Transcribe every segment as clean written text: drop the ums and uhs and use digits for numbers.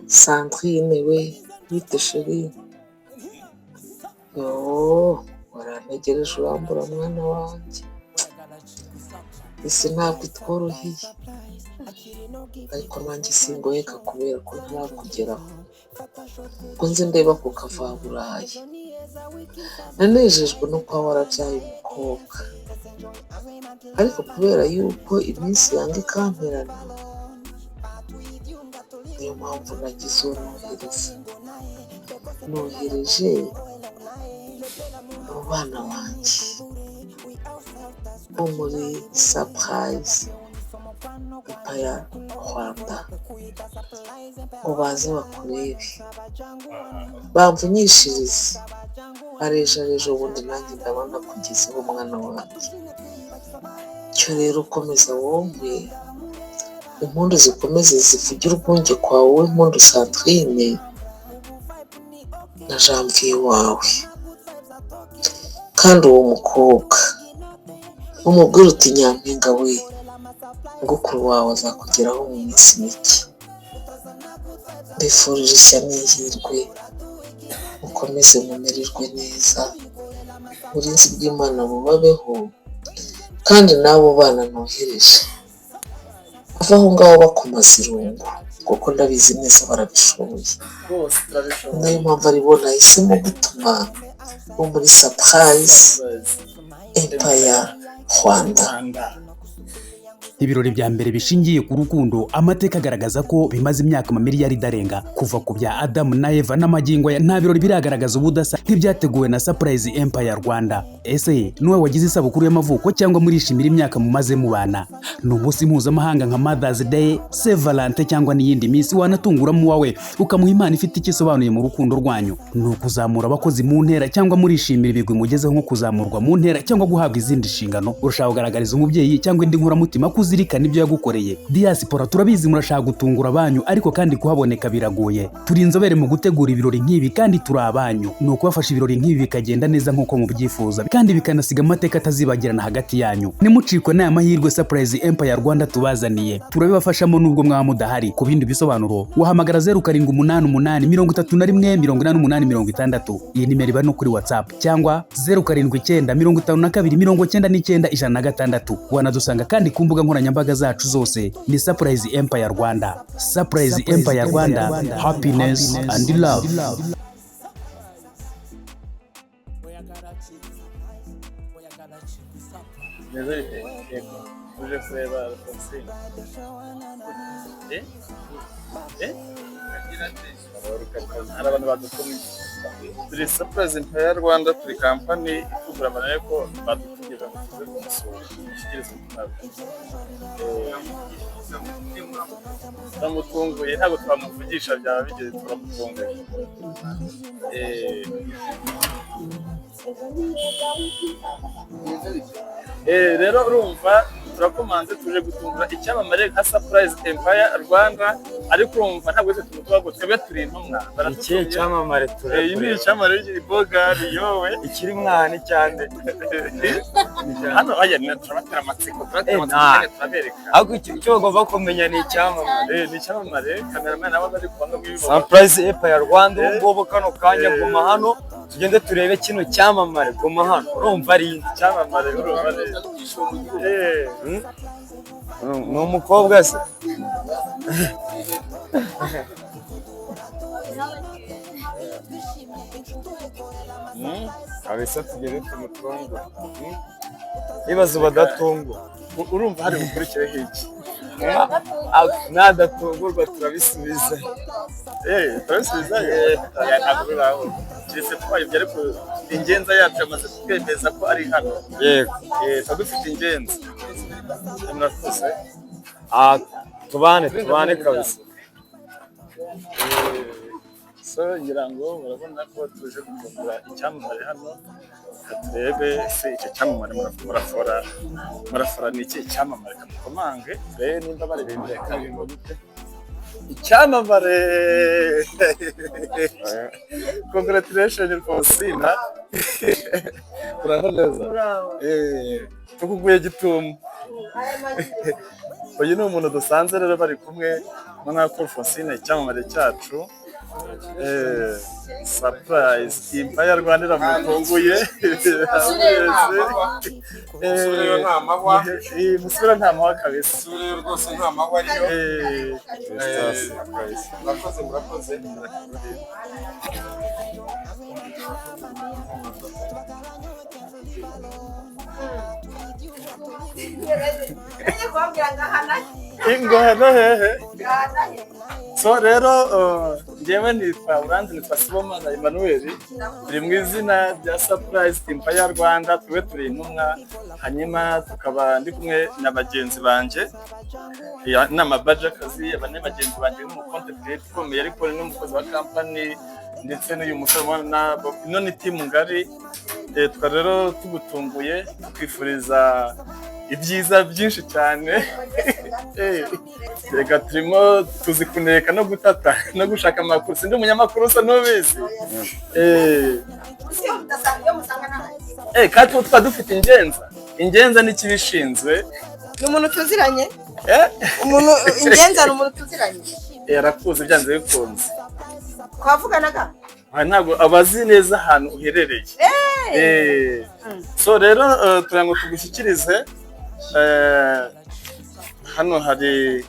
Sandrine we, bite chérie? Yoo, warantegereje urambura mwana wanjye. Isi ntabwo itworoheye, ariko nanjye singoheka kubera ko ntarakugeraho ngo nze ndeba ku kavaburayi. Nanejejwe no kuba warabyaye umukobwa, ariko kubera yuko iminsi yanga ikamperana, niyo mpamvu nagize uwo nohereza. Nohereje abo bana banjye bo muri Surprise Empire Rwanda ngo baze bakurebe, bamvunyishirize, arejo arejo ubundi nanjye ndabona kugezeho mwana wanjye. Cyo rero komeza wonkwe, impundu zikomeze zivuge urwunge kwa wowe Mpundu Sandrine na Janvier wawe. Kandi uwo mukobwa umubwire uti: "Nyampinga we, nyogokuru wawe azakugeraho mu minsi mike." Mbifurije ishya n'ihirwe, mukomeze mumererwe neza, uburinzi bw'Imana bubabeho, kandi n'abo bana nohereje bave aho ngaho bakumaze irungu, kuko ndabizi neza barabishoboye. Rwose turabishoboye. Niyo mpamvu ari bo nahisemo gutuma bo muri Surprise Empire Rwanda. Rwanda. Ibirori bya mbere bishingiye ku rukundo, amateka agaragaza ko bimaze imyaka amamiliyaridi arenga, kuva ku bya Adamu na Eva n'amagingo aya, nta birori biragaragaza ubudasa nk'ibyateguwe na Surprise Empire Rwanda. Ese niwe wagize isabukuru y'amavuko cyangwa murishimira imyaka mumaze mubana? Ni umunsi mpuzamahanga nka Mother's Day, Saint Valentin cyangwa n'iyindi minsi wanatunguramo uwawe ukamuha impano ifite icyo isobanuye mu rukundo rwanyu? Ni ukuzamura abakozi mu ntera cyangwa murishimira ibigwi mugezeho nko kuzamurwa mu ntera cyangwa guhabwa izindi nshingano? Urashaka kugaragariza umubyeyi cyangwa indi nkoramutima ko uzirikana ibyo yagukoreye? Diaspora, turabizi murashaka gutungura abanyu, ariko kandi kuhaboneka biragoye. Turi inzobere mu gutegura ibirori nk'ibi kandi turi abanyu. Ni ukubafasha ibirori nk'ibi bikagenda neza nk'uko mubyifuza kandi bikanasiga amateka atazibagirana hagati yanyu. Nimucikwe n'aya mahirwe Surprise Empire Rwanda tubazaniye. Turabibafashamo nubwo mwaba mudahari. Ku bindi bisobanuro wahamagara 0788318860. Iyi nimero iba no kuri WhatsApp, cyangwa 0795299106. Wanadusanga kandi ku mbuga nkoranyambaga zacu zose ni Surprise Empire Rwanda. Surprise Empire Rwanda, happiness and love. Meze bite? Yego, uje kureba Alphonsine? Eh? Eh? Hari abantu badutumye. Turi Surprise Empire Rwanda, turi company itugura abantu, ariko badutumye ngo tuze kumusura dushyikirize ubutumwa bwe. Turamutunguye, ntabwo twamuvugisha byaba bigeze, turamutunguye. Rero urumva turakomanze, tuje gutungura icyamamare nka Surprise Empire Rwanda, ariko urumva ntabwo twese tumutuba ngo twebwe turi intumwa. Ikihe Baradutumye. cyamamare? Iyi ni Turakureba. icyamamare bogari yowe. Ikiri mwana icyande? Hano aya ni turabatera amatsiko, turabatera amatsiko kandi turabereka. Ariko icyo bagomba kumenya ni icyamamare. Ni icyamamare, cameraman nabo bari kubanga bw'ibibona. Surprise Empire Rwanda, ubu ngubu kano kanya guma hano tugende turebe kino cyamamare. Guma hano, urumva ari inde? Icyamamare, urumva neza. Ni umukobwa se? Kabisa tugende tumutungure. Ibibazo badatungura. Urumva hari bukurikireho iki? Ah, nadatungurwa turabisubiza. Turabisubizayo. Oya, ntabwo bibaho keretse twayibye, ariko ingenza yacu yamaze kutwemeza ko ari hano. Yego. Tuba dufite ingenza. Murakoze. Ah, tubane tubane kabisa. So ngira ngo murabona ko tuje gutungura icyamamare hano. Reka turebe se icyo cyamamare. Murafora murafora, ni ikihe cyamamare? Kamukomange turebe nimba bari gute. Icyamamare, congratulation Alphonsina, uraho neza? Tukuguye gitumo. Uyu ni umuntu dusanze rero bari kumwe. Urabona ko Alphonsine, icyamamare cyacu, Surprise Empire Rwanda iramutunguye. Musubireyo nta mahwa. Musubire nta mahwa kabisa. Musubireyo rwose, nta mahwa ariyo. Murakoze, murakoze. Ingona hehe? So rero, njyewe nitwa, uranzi, nitwa Sibomana Emmanuel, turi mu izina rya Surprise Empire Rwanda, tube turi intumwa, hanyuma tukaba ndi kumwe na bagenzi banjye. Ya, ni amabaje akazi. Aba ni bagenzi banjye, n'umu content creator ukomeye, ariko ni n'umukozi wa company, ndetse n'uyu musore ubona. Ino ni team ngari. Tukaba rero tugutunguye, tukwifuriza ibyiza byinshi cyane. Reka turimo tuzi kuneka no gutata no gushaka amakuru. Sindi umunyamakuru usa n'ubizi. Kandi tuba dufite ingenza. Ingenza ni ikibishinzwe. Ni umuntu tuziranye. Eh? Umuntu ingenza ni umuntu tuziranye. Arakuzi byanze bikunze. Twavuganaga. Aha ntabwo abazi neza ahantu uherereye. So rero, tugira ngo tugushyikirize, hano hari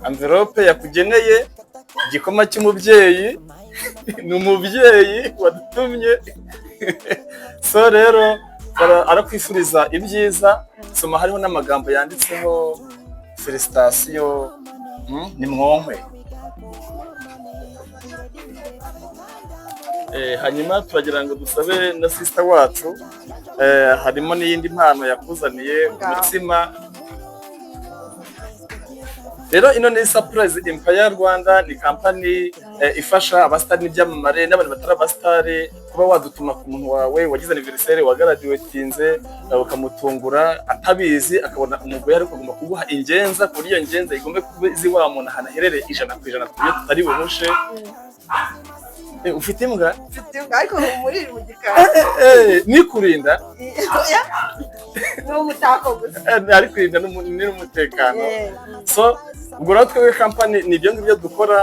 envelope yakugeneye, igikoma cy'umubyeyi. Ni umubyeyi wadutumye. So rero arakwifuriza ibyiza. Soma, hariho n'amagambo yanditseho félicitations, ni mwonkwe. Hanyuma turagira ngo dusabe na sister wacu, harimo n'iyindi mpano yakuzaniye, umutsima. Rero ino ni Surprise Empire Rwanda, ni company ifasha abasitari n'ibyamamare n'abantu batari abasitari kuba wadutuma ku muntu wawe wagize anniversaire, wagraduatinze, ukamutungura atabizi, akabona umugore, ariko agomba kuguha ingenza, ku buryo iyo ngenza igomba kuba izi wa muntu ahantu aherereye 100%, ku buryo tutari buhushe. Ufite imbwa? Mfite imbwa, ariko humurire mu gikari. Ni kurinda. Oya, ni umutako gusa. Ari kurinda n'umutekano. So ubwo rero twebwe company ni ibyo ngibyo dukora.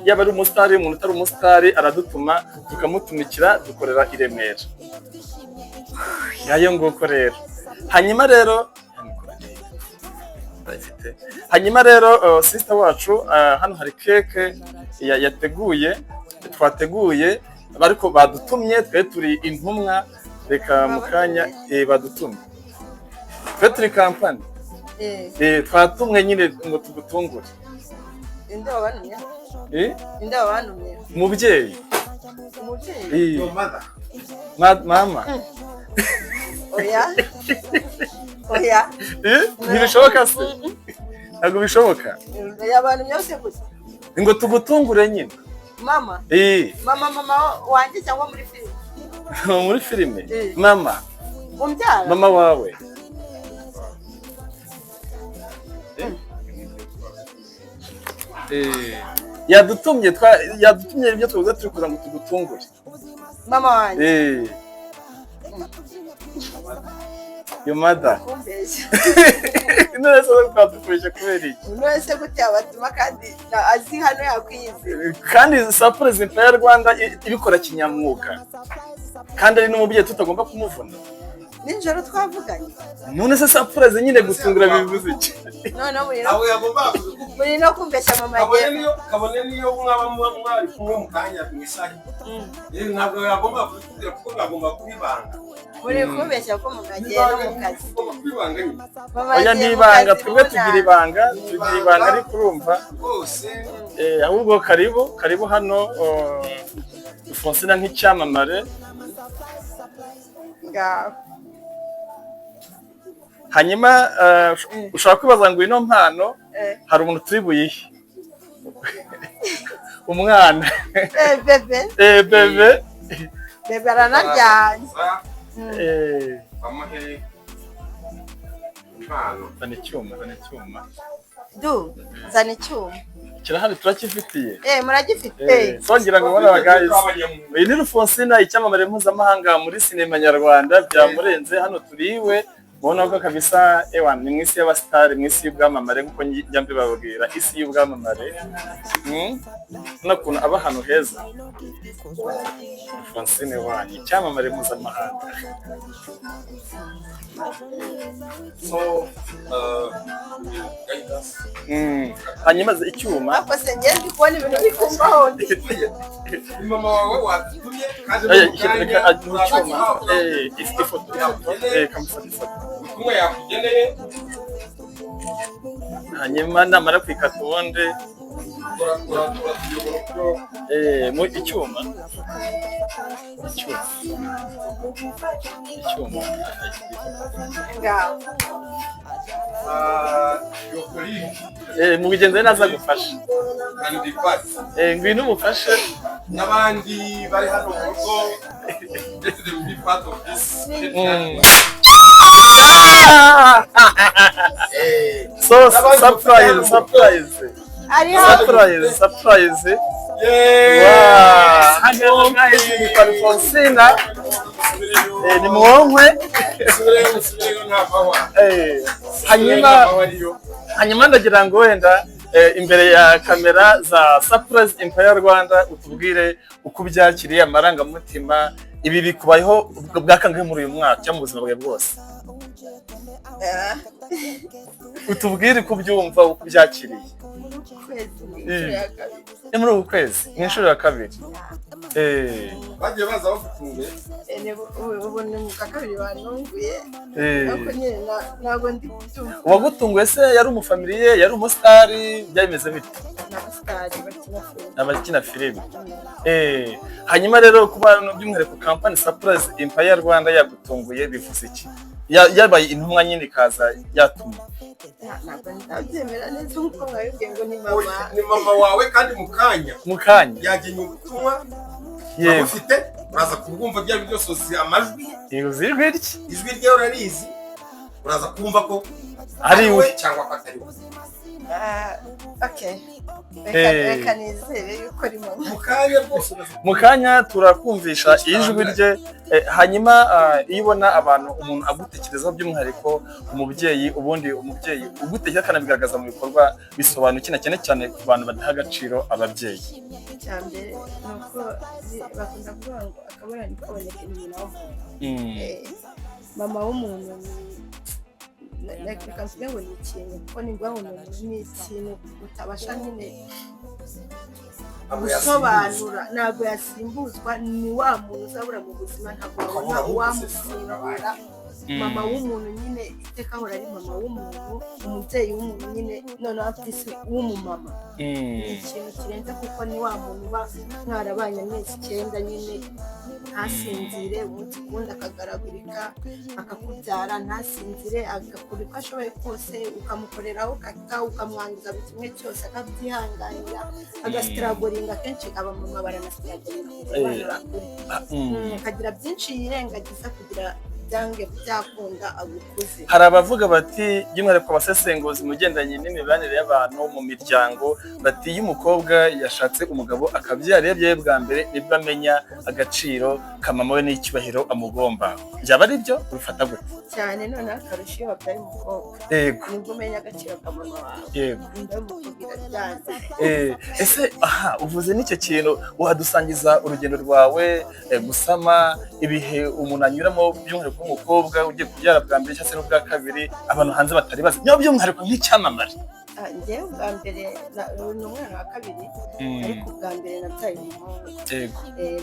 Yaba ari umusitari, umuntu utari umusitari, aradutuma tukamutumikira. Dukorera i Remera. Ngayo nguko rero. Hanyuma rero sister wacu, hano hari keke yateguye, twateguye, ariko badutumye, twe turi intumwa. Reka mu kanya, badutumye, twe turi company. Twatumwe nyine ngo tugutungure. Inde wabantumye? Inde wabantumye? Umubyeyi. Umubyeyi? Eh, mama. Oya, oya. Ntibishoboka se? Ntabwo bishoboka? Oya, abantu byose gusa. Ngo tugutungure nyine. Mama? Mama, mama wanjye cyangwa muri filime? Muri filime. Mama. Umbyara. Mama wawe. Yadutumye, yadutumye ibyo tuvuze, turi kuza ngo tugutungure. Mama wanjye? Your mother. Kumbeshya. None se twadukubeshya kubera iki? Umuntu wese gute yabatuma kandi azi hano yakwiyizi? Kandi Surprise Empire Rwanda ibikora kinyamwuga, kandi ari n'umubyeyi tutagomba kumuvuna. Nijoro twavuganye. None se surprise nyine, gutungura bivuze iki? Noneho muri no Ntabwo yagombaga kubikubwira. muri no kumbeshya mama. Kabone agiye niyo, kabone niyo mwaba muba mwari kumwe mu kanya mu isaha, ntabwo yagombaga kubikubwira kuko mwagomba kubibanga. Muri kumbeshya ko mama agiye no mu kazi. Ugomba kubibanga nyine. Mama Oya, agiye ni mu ibanga. kazi. Twebwe Mu tugira nama. ibanga, tugira ibanga, ariko urumva. Rwose. Ahubwo karibu, karibu hano, Alphonsine nk'icyamamare. Ngaho. Hanyuma ushobora kwibaza ngo ino mpano hari umuntu turi buyihe? Umwana. Bebe. Bebe. Bebe aranaryamye. Bamuhe impano. Zana icyuma, zana icyuma. Du, zana icyuma. Kirahari, turakifitiye. Muragifite? So ngira ngo bano guys, uyu ni Alphonsine, icyamamare mpuzamahanga muri sinema nyarwanda, byamurenze. Hano turiwe. Mubona ko kabisa, ewa, ni mu isi y'abasitari, mu isi y'ubwamamare, nk'uko njya mbibabwira, isi y'ubwamamare. Urabona ukuntu aba ahantu heza. Alphonsine wanyu, icyamamare mpuzamahanga. So, guide us. Hanyuma icyuma. Ariko se njye ndi kubona ibintu biri kumbaho ndi Ni mama wawe watumye kandi Eh, mu kanya reka mu cyuma. uraza Ifoto, kamufata ifoto. Ubutumwa yakugeneye. Hanyuma namara kwikata ubundi uratuyobora uburyo. Mu icyuma, icyuma, icyuma. Ngaho. Your colleague Mu bigenzi naza gufasha. Can be part. Ngwino umufashe. N'abandi bari hano mu rugo, let them be part of this. So surprise, surprise. Ari hano. Surprise, surprise. Yeah. Wow, hano guys ni Alphonsina. Ni mwonkwe. Musubireyo, musubireyo, ntavaho. Hanyuma ndagira ngo wenda imbere ya kamera za Surprise Empire Rwanda utubwire uko ubyakiriye, amarangamutima. Ibi bikubayeho bwa kangahe muri uyu mwaka cyangwa mu buzima bwawe bwose? Utubwire uko ubyumva, uko ubyakiriye. Kwezi ni inshuro ya kabiri. Ni muri uku kwezi ni inshuro ya kabiri. Bagiye baza bagutunguye? Ubu ni mu ka kabiri bantunguye, ariko nyine ntabwo ndi kubyumva. Uwagutunguye se yari umufamiliye, yari umusitari, byari bimeze bite? Ni abasitari bakina filime. Abakina filime. Hanyuma rero kuba by'umwihariko kampani Surprise Empire Rwanda yagutunguye bivuze iki? Yabaye intumwa nyine ikaza yatumye. Ntabwo ndabyemera neza nk'uko mwabibwiye ngo ni mama. Ni mama wawe kandi mu kanya Mu kanya. yagenye ubutumwa. Yego. Urabufite, uraza kubwumva. Byaba byose uzi amajwi. Yego, ijwi rye. Ijwi rye urarizi, uraza kumva ko ari we cyangwa ko atari we. Ah, okay, reka reka nizere yuko ari mama. Mu kanya rwose uraza. Mu kanya turakumvisha ijwi rye. Hanyuma iyo ubona abantu, umuntu agutekerezaho, by'umwihariko umubyeyi, ubundi umubyeyi ugutekereza akanabigaragaza mu bikorwa bisobanuye na cyane cyane ku bantu badaha agaciro ababyeyi? Icya mbere ni uko bakunda kuvuga ngo akabura ntikaboneke ni nyina w'umuntu. Mama w'umuntu reka mvuge ngo ni ikintu, kuko ni ngombwa ngo ni ikintu utabasha nyine Ntabwo gusobanura, ntabwo yasimbuzwa. Ni wa muntu uzabura mu buzima, ntabwo wabona Ukabura uwamusimbura. Mama w'umuntu nyine iteka ahora ari mama w'umuntu, umubyeyi w'umuntu nyine, noneho afite isi w'umumama ni ikintu kirenze, kuko ni wa muntu uba mwarabanye amezi 9 nyine ntasinzire, umunsi ku wundi akagaragurika, akakubyara ntasinzire, agakora uko ashoboye kose, ukamukoreraho kaka, ukamwangiza buri kimwe cyose akabyihanganira, agastrugglinga. Akenshi abamama baranastrugglinga kugira abana bakure. Akagira byinshi yirengagiza kugira byange byakunda agukuze. Hari abavuga bati, by'umwihariko abasesenguzi mu bigendanye n'imibanire y'abantu mu miryango, bati iyo umukobwa yashatse umugabo akabyara, iyo abyaye bwa mbere nibwo amenya agaciro ka mama we n'icyubahiro amugomba. Byaba ari byo? Ubifata gute? Cyane, noneho akarusho iyo wabyaye umukobwa, nibwo umenya agaciro ka mama wawe. Inda y'umukobwa iraryana. Ese aha uvuze n'icyo kintu, wadusangiza urugendo rwawe, gusama, ibihe umuntu anyuramo, by'umwihariko nk'umukobwa ugiye kubyara bwa mbere cyangwa se n'ubwa kabiri, abantu hanze batari bazi, niba by'umwihariko nk'icyamamare? Ah, njyewe ubwa mbere ni umwana wa kabiri, ariko ubwa mbere nabyaye umuhungu.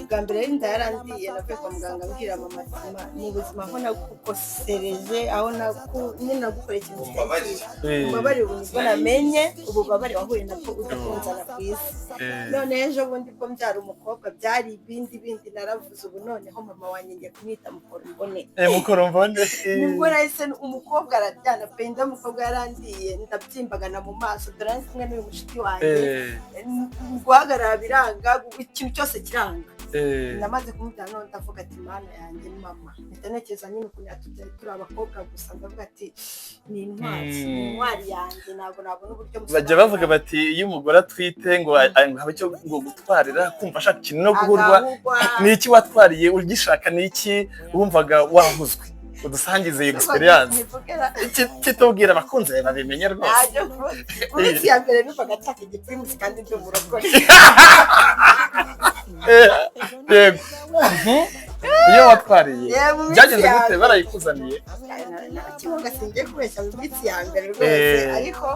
Ubwa mbere inda yarandiye, navuye kwa muganga mbwira mama ati: "Ma, ni ubuzima aho nagukosereje, aho nyine nagukoreye ikintu kitari Umbabarire. cyiza, umbabarire. Ubu nibwo namenye ububabare wahuye nabwo uza kunzana ku isi." None ejo bundi bwo mbyara umukobwa byari ibindi bindi. Naravuze ubu noneho mama wanjye ngiye kumwita mukoro mbone. Mukoro mbone. Nibwo nahise, umukobwa araryana pe. Inda y'umukobwa yarandiye, ndabyimbagana mu maso, dore nari kumwe n'uyu mushuti wanjye. Guhagarara biranga, ikintu cyose kiranga. Namaze kumubwira none ndavuga ati: "Mana yanjye, mama." Mpita ntekereza nyine ukuntu yatubyaye turi abakobwa gusa, ndavuga ati: "Ni intwari, ni intwari yanjye, ntabwo nabona uburyo Bajya bavuga bati iyo umugore atwite ngo habe icyo ngo gutwarira, kumva ashaka ikintu no guhurwa. Agahugwa. Ni iki watwariye ugishaka? Ni iki wumvaga wahuzwe? Udusangize iyi experience. Kitubwira abakunzi bawe babimenye rwose. Ntabyo mu minsi ya mbere numvaga nshaka igiprimusi kandi ndi umurokore. Yego. Iyo watwariye Yeah, mu minsi byagenze ya gute? mbere. Barayikuzaniye? Narakiboga, singiye kubeshya, mu minsi ya mbere rwose, ariko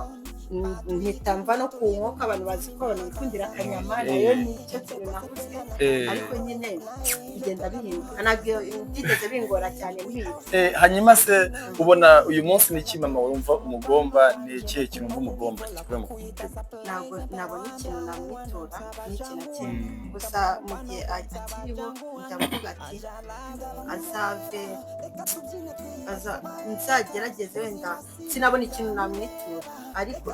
mpita mva no ku nkoko. Abantu bazi ko abantu bikundira akanyama, nayo ni cyo kintu nakuze, ariko nyine bigenda bihinduka, ntabwo byigeze bingora cyane ntwite. Hanyuma se ubona uyu munsi ni iki mama wumva umugomba? Ni ikihe kintu wumva umugomba kikuye mu mutima? Ntabwo nabona ikintu namwitura n'iki na kimwe, gusa mu gihe akiriho njya mvuga ati azave nzagerageze, wenda sinabona ikintu namwitura, ariko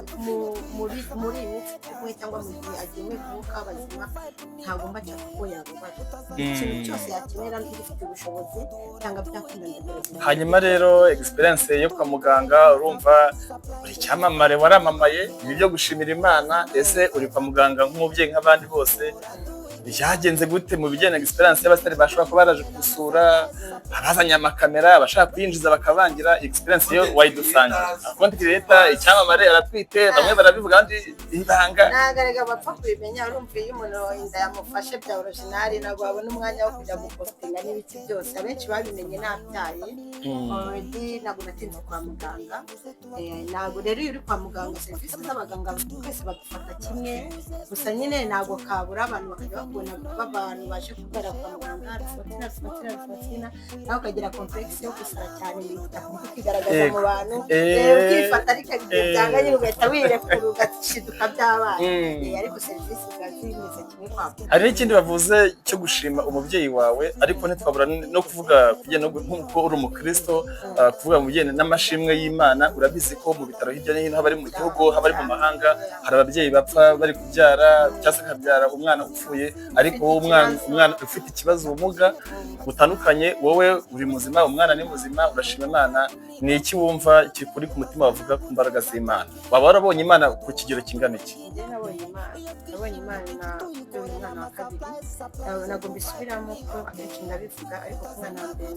muri iyi minsi turi kumwe cyangwa mu gihe agenewe umwuka w'abazima, ntabwo mba nshaka ko yababara. Ikintu cyose yakenera ngifite ubushobozi cyangwa byakunda ndagerageza. Hanyuma rero experience yo kwa muganga, urumva uri icyamamare, waramamaye, ibi byo gushimira Imana. Ese uri kwa muganga nk'umubyeyi nk'abandi bose, byagenze gute mu bijyanye na experience y'abasitari bashobora kuba baraje kugusura, abazanye amakamera, abashaka kuyinjiza bakabangira? Experience yo wayidusangira, content creator, icyamamare aratwite, bamwe barabivuga, abandi ibanga. Ntabwo erega bapfa kubimenya. Urumva iyo umuntu inda yamufashe bya original, ntabwo wabona umwanya wo kujya gupostinga n'ibiki byose. Abenshi babimenye nabyaye already. Ntabwo natinze kwa muganga. Ntabwo rero iyo uri kwa muganga, serivisi z'abaganga twese badufata kimwe, gusa nyine ntabwo kabura abantu bakajya bakubona, b'abantu baje kubyara kwa muganga, Alphonsine, Alphonsine, Alphonsine, nawe ukagira complexe yo gusara cyane, bidakunda kwigaragaza mu bantu. Ukifata, ariko igihe byanga nyine ugahita wirekura, ugashiduka byabaye. Ariko serivisi ziba zimeze kimwe kwa muganga. Hari n'ikindi bavuze cyo gushima umubyeyi wawe, ariko ntitwabura no kuvuga kugenda nk'uko uri umukristo, kuvuga mu bijyanye n'amashimwe y'Imana. Urabizi ko mu bitaro hirya no hino, haba ari mu gihugu, haba ari mu mahanga, hari ababyeyi bapfa bari kubyara cyangwa se akabyara umwana upfuye, ariko wowe umwana ufite ikibazo, ubumuga butandukanye, wowe uri muzima, umwana ni muzima, urashima Imana. Ni iki wumva kikuri ku mutima wavuga ku mbaraga z'Imana? Waba warabonye Imana ku kigero kingana iki? Njye nabonye Imana, nabonye Imana kubera umwana wa kabiri. Ntabwo mbisubiramo kuko akenshi ndabivuga, ariko ku mwana wa mbere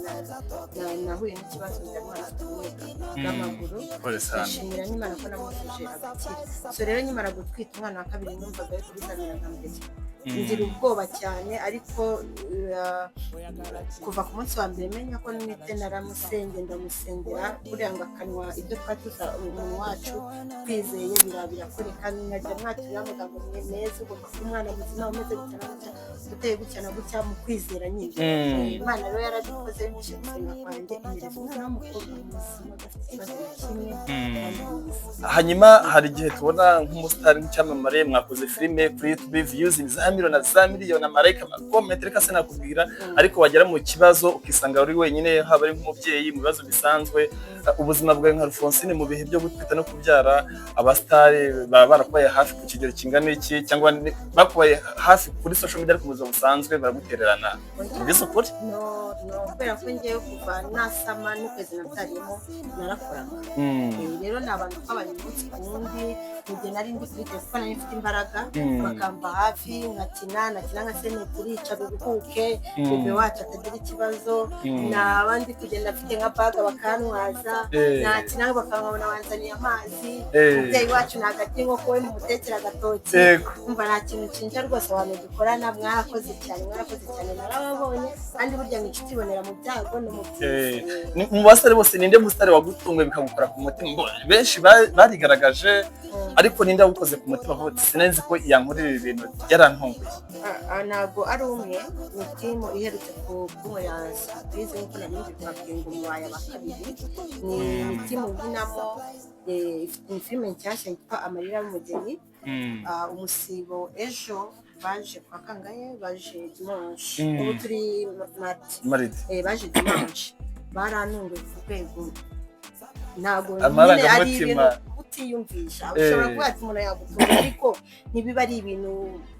nahuye n'ikibazo, ndamwana afite ubumuga bw'amaguru. Pole sana. Ndashimira n'Imana ko namufuje agakira. So rero nkimara gutwita umwana wa kabiri, numvaga ariko bizamera nka mbere, ngira ubwoba cyane, ariko kuva ku munsi wa mbere menya ko ntwite, naramusenge, ndamusengera, buriya ngo akanywa ibyo twatuza umunwa wacu twizeye birakoreka. Nkajya mwaturira amagambo meza: ugomba kuba umwana muzima, umeze gutya na gutya, uteye gutya na gutya, mu kwizera nyine. Imana rero yarabikoze, binyuze gusenga kwanjye, imereza umwana w'umukobwa muzima, udafite ikibazo na kimwe kandi mwiza. Hanyuma hari igihe tubona nk'umusitari, nk'icyamamare, mwakoze filime kuri YouTube, views za miliyoni na za miliyoni, amarayika, amakomenti, reka sinakubwira, ariko wagera mu kibazo ukisanga uri wenyine, haba ari nk'umubyeyi mu bibazo bisanzwe. Ubuzima bwawe nka Alphonsine mu bihe byo gutwita no kubyara, abasitari baba barakubaye hafi ku kigero kingana iki? Cyangwa bakubaye hafi kuri social media, ariko mu buzima busanzwe baragutererana? Mbese ukuri? No, no, kubera ko ngewe kuva nasama n'ukwezi nabyariyemo narakoraga. Rero ni abantu twabanye umunsi ku wundi mu gihe nari ndi kuri telefone, nari mfite imbaraga, bakamba hafi, nkakina, nakina nka senetiri, icara uruhuke, bebe wacu atagira ikibazo. Naba ndi kugenda mfite nka bag bakantwaza, nakina bakabona banzaniye amazi. Umubyeyi wacu ntabwo arya inkoko, we mumutekera agatoki. Umva, nta kintu nshinja rwose abantu dukorana. Mwarakoze cyane, mwarakoze cyane, narababonye, kandi burya ngo inshuti ibonera mu byago no mu byiza. Mu basore bose, ninde musitari wagutunguye bikagukora ku mutima? Benshi barigaragaje, ariko ninde wagukoze ku mutima avuga ati: "Sinari nzi ko yankorera ibi bintu, yarantunguye"? Ntabwo ari umwe, ni team iherutse kunkorera surprise nk'uko nari mbibabwiye ngo mubaye aba kabiri. Ni team nkinamo, ni filime nshyashya yitwa Amarira y'Umugeni. Umusibo ejo baje kwa kangahe? Baje dimanche. Ubu turi mardi. Maridi. Baje dimanche, barantunguye ku rwego ntabwo nyine ari Amarangamutima. ibintu utiyumvisha. Ushobora kuvuga ati umuntu yagutunga, ariko ntibiba ari ibintu.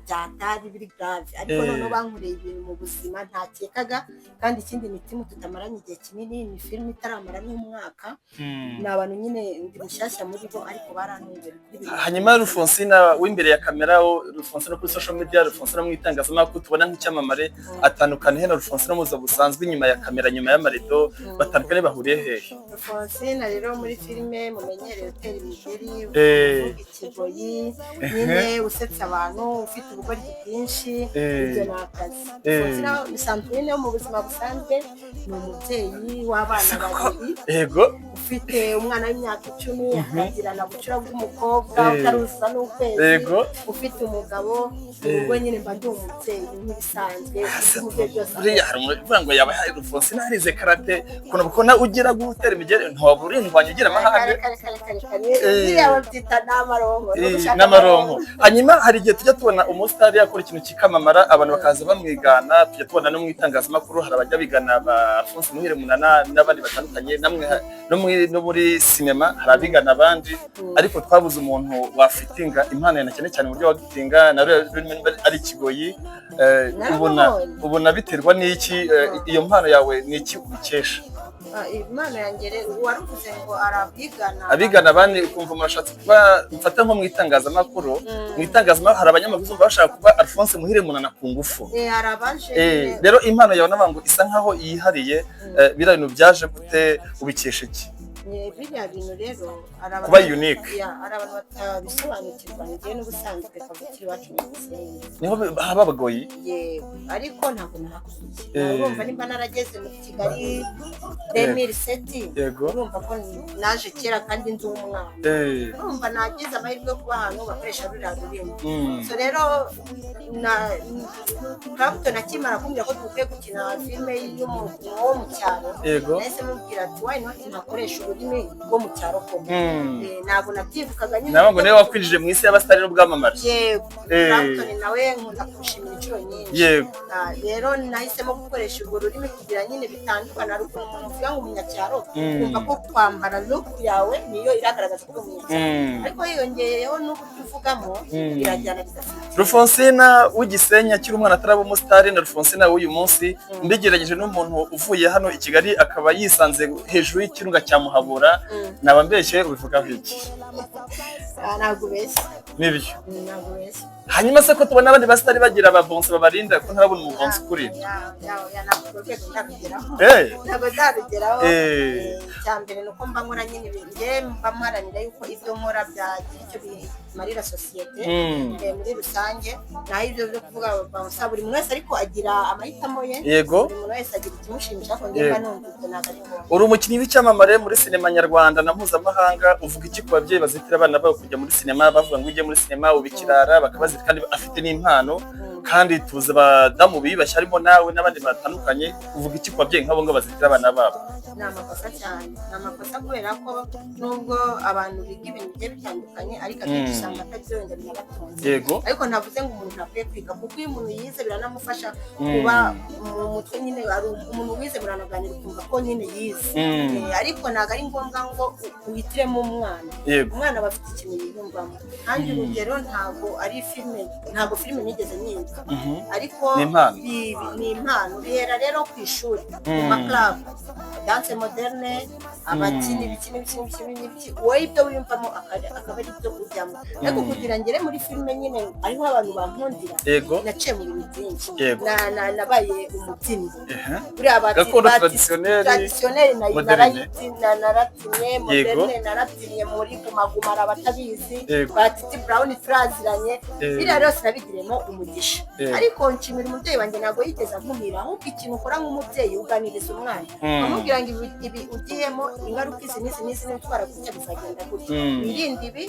byatari biri grave, ariko noneho bankoreye ibintu mu buzima ntakekaga. Kandi ikindi, ni team tutamaranye igihe kinini, ni filime itaramara n'umwaka. Ni abantu nyine ndi mushyashya muri bo, ariko barantunguye kuri bibiri. Hanyuma Rufonsina w'imbere ya kamera, Rufonsina kuri social media, Rufonsina mu itangazamakuru tubona nk'icyamamare, atandukana he na Rufonsina mu buzima busanzwe, inyuma ya kamera, nyuma y'amarido? Batandukanye, bahuriye hehe? Rufonsina rero muri filime mumenyereye utera imigeri, uvuga ikigoyi nyine, usetsa abantu, ufite ubugoryi bwinshi, ibyo ni akazi. Rufonsina bisanzwe nyine mu buzima busanzwe ni umubyeyi w'abana babiri, ufite umwana w'imyaka 10, akagira na bucura bw'umukobwa utaruzuza n'ukwezi, ufite umugabo mu rugo. Nyine mba ndi umubyeyi nk'ibisanzwe, umubyeyi byose. Buriya hari umuntu uvuga ngo yaba hari Rufonsina yarize karate, ukuntu bakubona ugira gutera imigeri, ntiwaba urindwanya ugira amahane? Kare kare kare kare kare, biriya babyita n'amaronko no gushaka. N'amaronko. Hanyuma hari igihe tujya tubona umusitari yakora ikintu kikamamara, abantu bakaza bamwigana. Tujya tubona no mu itangazamakuru hari abajya bigana ba Alphonse Muhire Munana n'abandi batandukanye, namwe no muri sinema hari abigana abandi, ariko twabuze umuntu wafitinga impano yawe, cyane cyane uburyo wagitinga na rurimi ari ikigoyi. Ubona Narababonye. ubona biterwa n'iki? Iyo mpano yawe ni iki ubikesha? Ah, impano yanjye rero, waruvuze ngo arabigana. Abigana abandi, ukumva murashatse kuba, mfata nko mu itangazamakuru, mu itangazamakuru hari abanyamakuru uzumva bashaka kuba Alphonse Muhire Munana ku ngufu. Hari abaje nyine. Rero impano yawe navuga ngo isa nkaho yihariye. Biriya bintu byaje gute? Ubikesha iki? Biriya bintu rero hari abantu Kuba unique. Ya, hari abantu batabisobanukirwa. Njyewe n'ubusanzwe kavukire iwacu mu Gisenyi. Niho haba abagoyi. Yego, ariko ntabwo nahakuriye. Urumva nimba narageze muri Kigali 2007, urumva ko naje kera kandi nzi umwana. Urumva nagize amahirwe yo kuba ahantu bakoresha ruriya rurimi. So rero na Clapton akimara kumbwira ko dukwiye gukina filime y'umuntu wo mu cyaro, nahise mubwira ati: "Why not ntakoresha ururimi rwo mu cyaro koko?" Ntabwo nabyibukaga nyine. Nawe ngo niwe wakwinjije mu isi y'abasitari n'ubwamamare. Yego. Clapton nawe nkunda kumushimira inshuro nyinshi. Rero nahisemo gukoresha urwo rurimi kugira nyine bitandukane. Hari ukuntu umuntu uvuga ngo umunyacyaro, ukumva ko kwambara look yawe niyo iragaragaza ko uri umunyacyaro, ariko hiyongeyeho n'uburyo uvugamo, birajyana bidafite. Rufonsina w'igisenyi akiri umwana ataraba umusitari na Rufonsina w'uyu munsi, mbigereranyije n'umuntu uvuye hano i Kigali akaba yisanze hejuru y'ikirunga cya Muhabura, naba mbeshye? Ubivugaho iki? Ah, ntabwo ubeshya. Nibyo? Ntabwo ubeshya. Hanyuma se ko tubona abandi basitari bagira ababonsi babarinda, ko ntarabona umubonsi ukurinda? Ya, ntabwo urwo rwego ndabigeraho. Ntabwo ndarugeraho. Icya mbere ni uko mba nkora nyine njye mba mparanira yuko ibyo nkora byagira icyo bimarira sosiyete muri rusange. Naho ibyo byo kuvuga bouncer, buri muntu wese ariko agira amahitamo ye. Buri muntu wese agira ikimushimisha, ariko njye mba numva ibyo ntabwo ari ngombwa. Uri umukinnyi w'icyamamare muri sinema nyarwanda na mpuzamahanga. Uvuga iki ku babyeyi bazitira abana babo kujya muri sinema, bavuga ngo ujye muri sinema uba ikirara, bakabazita kandi afite n'impano? Kandi tuzi abadamu biyubashye harimo nawe n'abandi batandukanye. Uvuga iki ku babyeyi nk'abo ngabo bazitira abana babo? Ni amakosa cyane, ni amakosa, kubera ko nubwo abantu biga ibintu bigiye bitandukanye, ariko akenshi usanga atari byo wenda binabatunze. Ariko ntavuze ngo umuntu ntakwiye kwiga, kuko iyo umuntu yize biranamufasha kuba mu mutwe nyine. Ari umuntu wize muranaganira ukumva ko nyine yize. Ariko ntabwo ari ngombwa ngo uhitiremo umwana. Umwana aba afite ikintu yiyumvamo. Kandi urugero, ntabwo ari filime, ntabwo filime nigeze niga, ariko Ni impano. Ni impano. Bihera rero ku ishuri, mu ma club, danse moderne, abakina ibiki n'ibiki n'ibiki n'ibiki, wowe ibyo wiyumvamo akaba ari byo ujyamo. Ariko kugira ngere muri filime nyine ariho abantu bankundira, naciye mu bintu byinshi. Nabaye umubyinnyi. Buriya Gakondo, traditionnel, traditionnel moderne. Narabyinnye moderne, narabyinnye muri Guma Guma, hari abatabizi. Ba Titi Brown turaziranye. Biriya rero sinabigiremo umugisha, ariko nshimira umubyeyi wanjye, ntabwo yigeze ankumira. Ahubwo ikintu ukora nk'umubyeyi, uganiriza umwana, ukamubwira ngo ibi ugiyemo, ingaruka izi n'izi n'izi, n'utwara gutya bizagenda gutya, wirinde ibi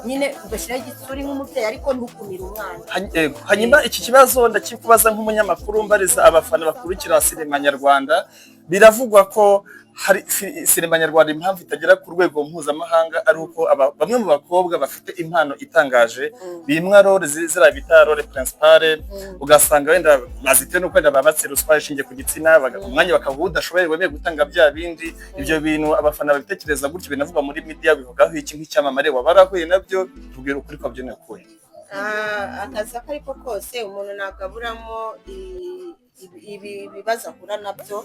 nyine, ugashyiraho igitsuri nk'umubyeyi, ariko ntukumire umwana. Yego. Hanyuma iki kibazo ndakikubaza nk'umunyamakuru, mbariza abafana bakurikira sinema nyarwanda. Biravugwa ko hari sinema nyarwanda impamvu itagera ku rwego mpuzamahanga ari uko bamwe mu bakobwa bafite impano itangaje bimwa role ziriya bita role principale, ugasanga wenda bazitewe nuko wenda babatse ruswa ishingiye ku gitsina, umwanya bakaba udashoboye wemeye gutanga bya bindi. Ibyo bintu abafana babitekereza gutyo, binavugwa muri media, bivugaho iki nk'icyamamare? Waba warahuye nabyo? Tubwira ukuri kwabyo ni ukuhe? Akazi ako ariko kose umuntu ntabwo aburamo ibibazo ahura nabyo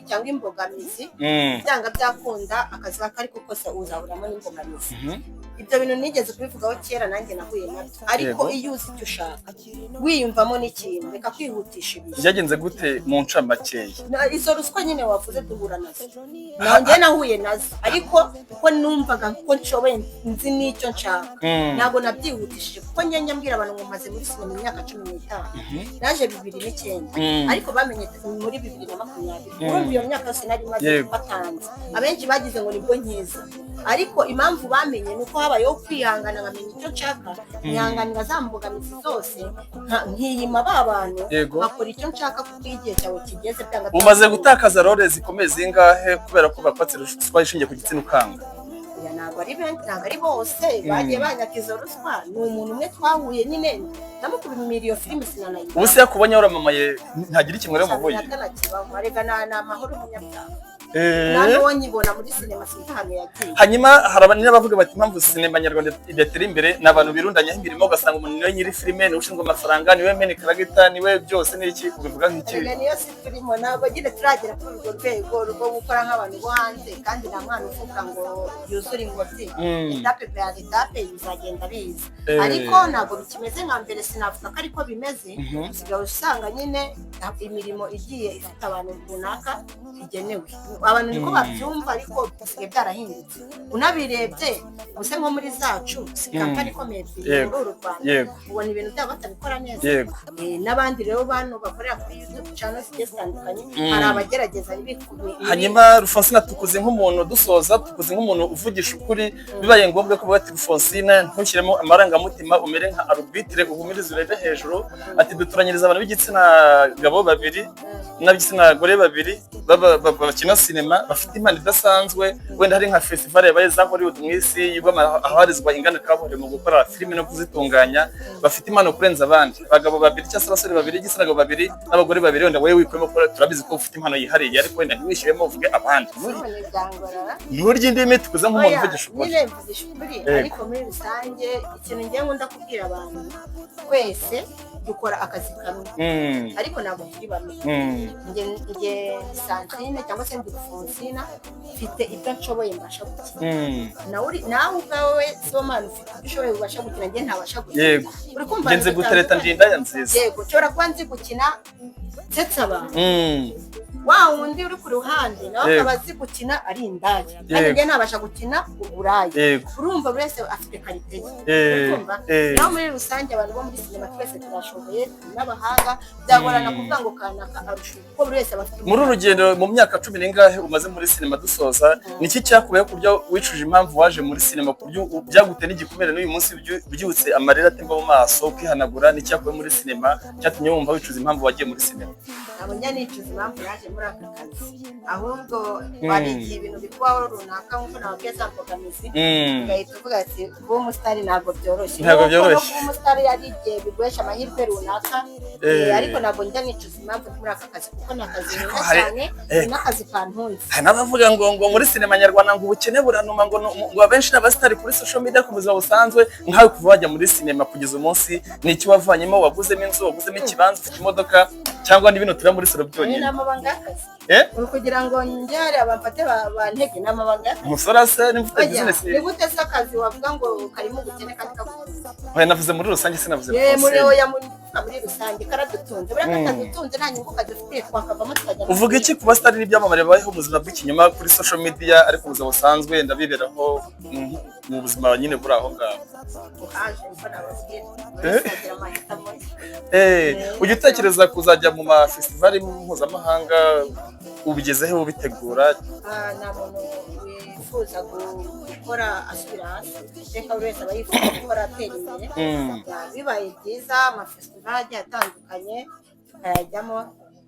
cyangwa imbogamizi. Byanga byakunda, akazi ako ariko kose uzahuramo n'imbogamizi. Ibyo bintu nigeze kubivugaho kera, nanjye nahuye nabyo, ariko iyo uzi icyo ushaka, wiyumvamo n'ikintu, reka kwihutisha ibintu. Byagenze gute mu ncamakeya? Izo ruswa nyine wavuze duhura nazo, nanjye nahuye nazo, ariko kuko numvaga ko nshoboye, nzi n'icyo nshaka, ntabwo nabyihutishije, kuko njya mbwira abantu ngo maze muri sinema imyaka 15. Naje 2009, ariko bamenye muri 2020. Urumva iyo myaka yose nari maze batanze, abenshi bagize ngo nibwo nkiza, ariko impamvu bamenye ni uko habayeho kwihangana, nkamenya icyo nshaka, nkihanganira za mbogamizi zose, nkiyima ba bantu, nkakora icyo nshaka, kuko iyo igihe cyawe kigeze, byanga Umaze byakunda. gutakaza role zikomeye zingahe kubera ko bakwatse ruswa ishingiye ku gitsina ukanga? Oya, ntabwo ari benshi, ntabwo ari bose bagiye banyaka izo ruswa. Ni umuntu umwe twahuye nyine, namukubimira iyo filime sinanayibona. Ubu se yakubonye waramamaye, ntagira ikintu rero muhuye? Atanakibaho, arega ni amahoro umunyabyaha. Nta n'uwo nyibona muri sinema, sinzi ahantu yagiye. Hanyuma hari n'abavuga bati impamvu sinema nyarwanda idatera imbere ni abantu birundanyaho imirimo, ugasanga umuntu niwe nyiri filime, niwe ushinzwe amafaranga, niwe main character, niwe byose. N'iki ubivuga nk'iki? Erega niyo si turimo, ntabwo nyine turagera kuri urwo rwego rwo gukora nk'abantu bo hanze, kandi nta mwana uvuga ngo yuzure ingobyi. Étape par étape bizagenda biza, ariko ntabwo bikimeze nka mbere, sinavuga ko ariko bimeze. Usigaye usanga nyine imirimo igiye ifite abantu runaka igenewe, abantu niko babyumva, ariko bisigaye byarahindutse. Unabirebye ubuse nko muri zacu, si kampani ikomeye ebyiri muri uru Rwanda, ubona ibintu byabo batabikora neza? N'abandi rero bano bakorera kuri YouTube channel zigiye zitandukanye, hari abagerageza. Hanyuma Rufonsina, tukuze nk'umuntu, dusoza, tukuze nk'umuntu uvugisha ukuri. Bibaye ngombwa ko uvuga ati Rufonsina, ntushyiremo amarangamutima, umere nka arbitre, uhumirize, urebe hejuru, ati dutoranyiriza abantu b'igitsina gabo babiri n'ab'igitsina gore babiri bakina sinema, bafite impano idasanzwe, wenda hari nka festival yabaye za Hollywood mu isi yigwamo, ahabarizwa inganda kabuhariwe mu gukora filime no kuzitunganya, bafite impano kurenza abandi, abagabo babiri cyangwa se abasore babiri, igitsina gabo babiri n'abagore babiri, wenda wowe wikuyemo ko turabizi ko ufite impano yihariye, ariko wenda ntiwishyiremo, uvuge abandi. None byangorana. Nturya indimi, tukuze nk'umuntu Oya, uvugisha ukuri. Nyine mvugisha ukuri, ariko muri rusange ikintu ngiye nkunda kubwira abantu, twese dukora akazi kamwe, ariko ntabwo turi bamwe. Njye Santine cyangwa se ndi Rufonsina, mfite ibyo nshoboye mbasha gukina. Nawe ubwawe Sibomana ufite ibyo ushoboye ubasha gukina, njye ntabasha gukina. Uri kumva? Ngenze Ibintu gutereta, bitandukanye. Ndi indaya nziza. Yego, nshobora kuba nzi gukina nsetsa abantu, wa wundi uri ku ruhande nawe akaba azi gukina ari indaya, kandi njye ntabasha gukina uburaya. Urumva buri wese afite qualité ye. Urumva? Naho muri rusange abantu bo muri sinema twese turashoboye, turi n'abahanga. Byagorana kuvuga ngo kanaka arusha, kuko buri wese aba afite Muri uru rugendo, mu myaka cumi n'ingahe umaze muri sinema, dusoza, niki cyakubayeho ku buryo wicuje impamvu waje muri sinema, ku buryo byaguteye n'igikomere, n'uyu munsi ubyutse amarira atemba mu maso ukihanagura? Ni cyakubaye muri sinema cyatumye wumva wicuza impamvu wagiye muri sinema? Ntabwo njya nicuza impamvu yaje muri aka kazi, ahubwo hari igihe ibintu bikubaho runaka, nk'uko nababwiye za mbogamizi, ugahita uvuga ati kuba umusitari ntabwo byoroshye. Ntabwo Nk'uko no byoroshye. kuba umusitari ari igihe biguhesha amahirwe runaka, ariko ntabwo njya nicuza impamvu ndi muri aka kazi, kuko ni akazi nkunda cyane, ni n'akazi kantunze. Hari n'abavuga ngo muri sinema nyarwanda ngo ubukene buranuma, ngo abenshi ni abasitari kuri social media, ku buzima busanzwe nkawe kuva wajya muri sinema kugeza umunsi, ni iki wavanyemo? Waguzemo inzu, waguzemo ikibanza, ufite imodoka, cyangwa ni bino turi muri salo Ayo byonyine? ni amabanga y'akazi. Eh? Uri kugira ngo njye hariya bamfate bantege? Ni amabanga y'akazi. Umusore ase niba ufite Oya, business. ni gute se akazi wavuga ngo karimo ubukene kandi kagutunze? Oya, navuze muri rusange, sinavuze Ye, muri Francine. oya, muri rusange karadutunze. Buriya katadutunze nta nyungu kadufitiye, twakavamo tukajya mu Uvuga iki ku basitari n'ibyamamare babayeho ubuzima bw'ikinyoma kuri social media, ariko ubuzima busanzwe ndabiberaho mu buzima nyine buri aho ngaho? Haje niko nababwira, buri wese agira amahitamo ye. Ujya utekereza kuzajya mu mafestivali mpuzamahanga? Ubigezeho ubitegura? Nta muntu wifuza gukora asubira hasi. Iteka buri wese aba yifuza gukora atera imbere. Bibaye byiza amafestivali agiye atandukanye tukayajyamo,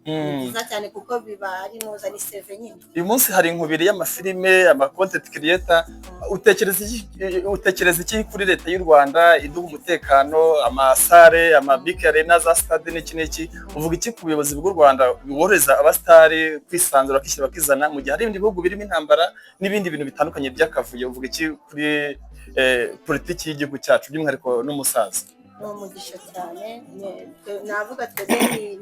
ni byiza cyane, kuko biba ari nuza, ni CV nyine. Uyu munsi hari inkubiri y'amafilime, ama content creator. Utekereza iki kuri leta y'u Rwanda iduha umutekano, amasare, ama BK Arena, za stade n'iki n'iki? Uvuga iki ku buyobozi bw'u Rwanda bworohereza abasitari kwisanzura, bakishyira bakizana, mu gihe hari ibindi bihugu birimo intambara n'ibindi bintu bitandukanye by'akavuyo? Uvuga iki kuri politiki y'igihugu cyacu, by'umwihariko n'umusaza? Ni umugisha cyane. Navuga twebwe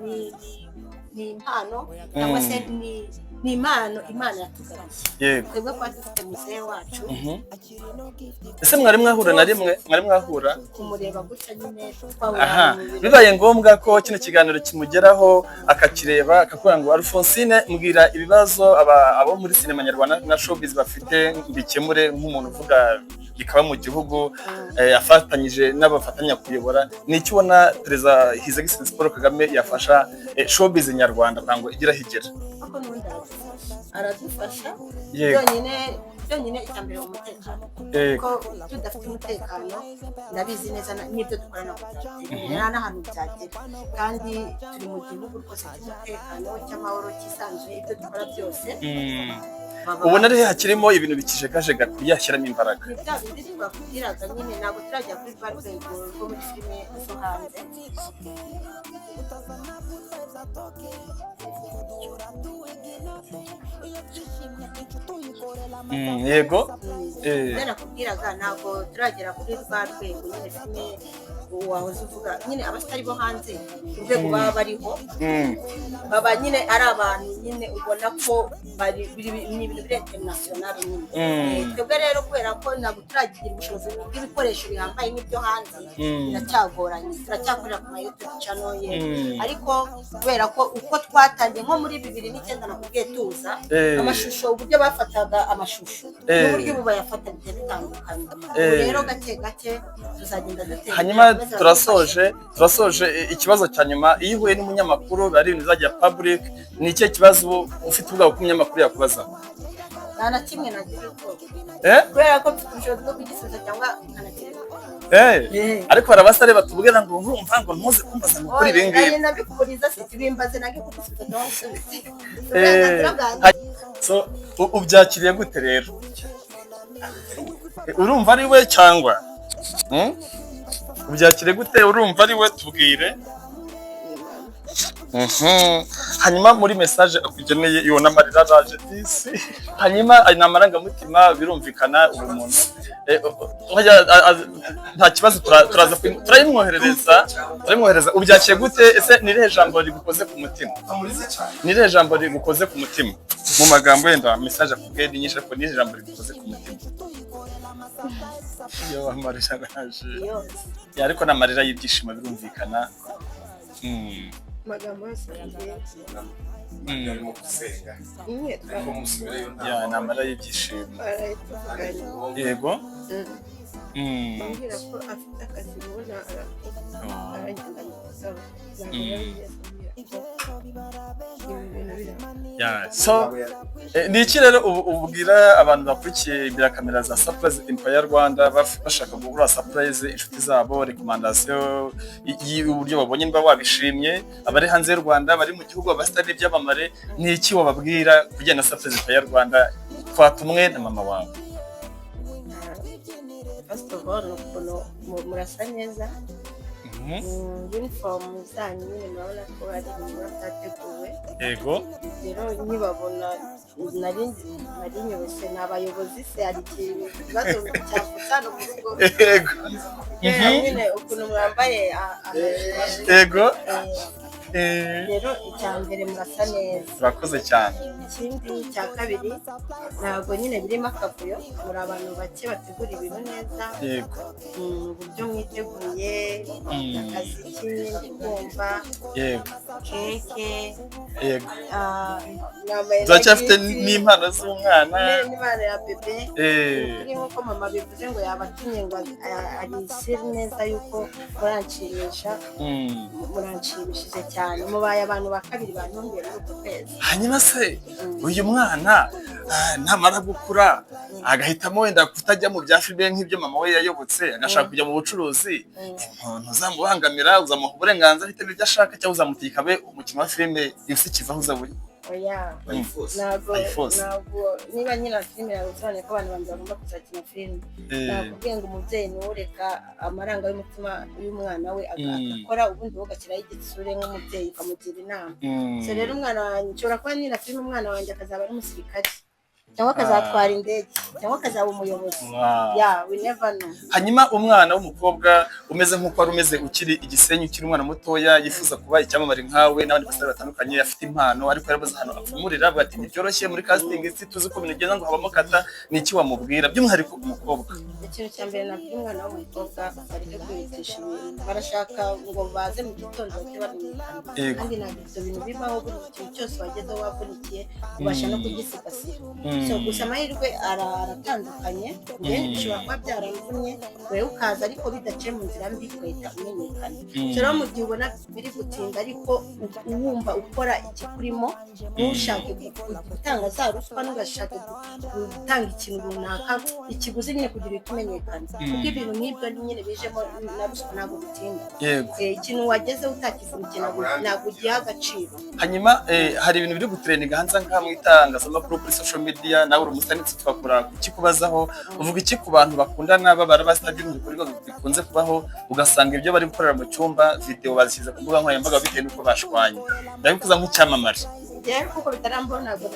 ni impano, cyangwa se ni impano Imana yatugabiye, twebwe kuba dufite muzehe wacu. Ese mwari mwahura na rimwe? Mwari mwahura? Kumureba gutya nyine, twahura mu birori. Bibaye ngombwa ko kino kiganiro kimugeraho, akakireba, akakubwira ngo: "Alphonsine, mbwira ibibazo abo muri sinema nyarwanda na showbiz bafite mbikemure," nk'umuntu uvuga bikaba mu gihugu, afatanyije n'abafatanya kuyobora, ni icyo ubona Perezida His Excellency Paul Kagame yafasha showbiz nyarwanda kugira ngo igire aho igera? Ariko n'ubundi aradufasha, aradufasha. Byonyine byonyine, icya mbere umutekano, ko tudafite umutekano, ndabizi neza n'ibyo dukora ntabwo byatera imbere, nta n'ahantu byagera. Kandi turi mu gihugu rwose cy'umutekano, cy'amahoro, cyisanzuye, ibyo dukora byose baba Ubona ari hakirimo ibintu bikijegajega kuyashyiramo imbaraga? Ni bya bindi twakubwiraga nyine, ntabwo turajya kuri rwa rwego rwo muri filime zo hanze. Yego. Ibyo nakubwiraga, ntabwo turagera kuri rwa rwego nyine filime wahoze uvuga nyine, abasitari bo hanze, urwego baba bariho, baba nyine ari abantu nyine ubona ko ni ibintu biri international nyine. Twebwe rero, kubera ko ntabwo turagira ubushobozi bw'ibikoresho bihambaye nk'ibyo hanze, biracyagoranye, turacyakorera ku ma YouTube channel ye. Ariko kubera ko uko twatangiye nko muri 2009, nakubwiye tuza, amashusho, uburyo bafataga amashusho n'uburyo ubu bayafata bigiye bitandukanye. Ubu rero gake gake tuzagenda dutera Hanyuma imbere. turasoje. Ikibazo cya nyuma: iyo uhuye n'umunyamakuru, biba ari ibintu bizajya public, ni ikihe kibazo ufite ubwoba ko umunyamakuru yakubaza? Nta na kimwe nagira ubwoba, kubera ko mfite ubushobozi bwo kugisubiza cyangwa nkanakireka. Ariko hari abasare batubwira ngo nkumva ngo ntuze kumbaza ngo kuri ibi ngibi. Nanjye ndabikuburiza, si bimbaze nange kugusubiza cyangwa gusubiza, uburenganzira bwanjye. So ubyakiriye gute rero? Urumva ari we cyangwa? Ubyakiriye gute? Urumva ari we? Tubwire. Hanyuma muri message akugeneye, ibona amarira araje disi. Hanyuma ayo ni amarangamutima, birumvikana, ubumuntu. Oya, nta kibazo, turaza turayimwohereza. Ubyakiriye gute? Ese ni irihe jambo rigukoze ku mutima? Ni irihe jambo rigukoze ku mutima mu magambo? Wenda message akubwiye ni nyinshi, ariko ni irihe jambo rigukoze ku mutima? Iyo amarira araje. Yose. Ya, ariko ni amarira y'ibyishimo, birumvikana. Amagambo yose yagiye Arimo gusenga. Nyine Ariko musubireyo nta Ya, ni amarira y'ibyishimo. twaraye tuvuganye. Yego. Ambwira ko afite akazi mu ntara, aragenda gusaba, ntabwo yari yigeze ambwira ko ibi bintu biraba. Yeah, so ni iki rero ubu ubwira abantu bakurikiye imbere ya kamera za Surprise Empire Rwanda, bashaka gukora surprise inshuti zabo, recommandation y'uburyo babonye, niba wabishimye, abari hanze y'u Rwanda, bari mu gihugu, abasitari n'ibyamamare, ni iki wababwira kugenda na Surprise Empire Rwanda twatumwe na mama wawe? First of all, ni ukuntu murasa neza. Uniform zanyu nyine murabona ko ari ibintu biba byateguwe. Rero nkibabona nari nyobose ni abayobozi se, hari ikibazo cyavutse hano mu rugo? Kubera nyine ukuntu mwambaye amajire. Rero icya mbere, murasa neza. Urakoze cyane. Ikindi cya kabiri, ntabwo nyine birimo akavuyo, muri abantu bake bategura ibintu neza. Uburyo mwiteguye, akaziki ndi kumva, keke, mwambaye na Turacyafite gift, n'impano z'umwana. N'impano ya bebe. Kuri nk'uko mama bivuze ngo yabatumye ngo arisire neza yuko muranshimisha. Muranshimishije cyane, mubaye abantu ba kabiri bantunguye muri uku kwezi. Hanyuma se uyu mwana, namara gukura agahitamo wenda kutajya mu bya filime nk'ibyo mama we yayobotse, agashaka kujya mu bucuruzi, ntuzamubangamira? Uzamuha uburenganzira ahitemo ibyo ashaka, cyangwa uzamutegeka abe umukinnyi wa filime yusikiza aho uzaba uri? Oya, ntabwo. Ayifuza. Ntabwo niba nyina filime yawe bisobanuye ko abantu banjye bagomba kuzakina filime. Nakubwiye ngo umubyeyi niwe ureka amaranga y'umutima y'umwana we agakora, ubundi wowe ugashyiraho igitsure nk'umubyeyi, ukamugira inama. So rero umwana wanjye, nshobora kuba nyina filime, umwana wanjye akazaba ari umusirikare. Cyangwa akazatwara indege, cyangwa akazaba umuyobozi. Yeah, we never know. Hanyuma umwana w'umukobwa umeze nk'uko wari umeze ukiri igisenyi, ukiri umwana mutoya, yifuza kuba icyamamare nkawe n'abandi basore batandukanye, afite impano ariko yarabuze ahantu apfumurira, avuga ati ntibyoroshye muri casting, si tuzi ko ibintu bigenda ngo habamo kata, ni iki wamubwira by'umwihariko umukobwa? Ikintu cya mbere nabwira umwana w'umukobwa, bareke kwihutisha ibintu. Barashaka ngo baze mu gitondo bahite bamenyekana, kandi ntabwo ibyo bintu bibaho. Buri kintu cyose wagezeho wavunikiye, ubasha no kugisigasira. So gusa amahirwe aratandukanye. Njye bishobora kuba byaramvunye, wowe ukaza ariko bidaciye mu nzira mbi, ugahita umenyekana. So rero mu gihe ubona biri gutinda ariko wumva ukora ikikurimo, ntushake gutanga za ruswa, ntugashake gutanga ikintu runaka, ikiguzi nyine kugira uhite umenyekana, kuko ibintu nk'ibyo nyine bijemo na ruswa ntabwo bitinda. Ikintu wagezeho utakivunikiye ntabwo ugiha agaciro. Hanyuma hari ibintu biri gutrendinga hanze ngaha mu itangazamakuru, kuri social media, nawe uri umusitari, twakora kukikubazaho. Uvuga iki ku bantu bakundana babara basita, by'umwihariko bikunze kubaho, ugasanga ibyo bari gukorera mu cyumba video bazishyize ku mbuga nkoranyambaga bitewe n'uko bashwanye? Ndabikuza nk'icyamamare. Njyewe kuko bitarambona, ntabwo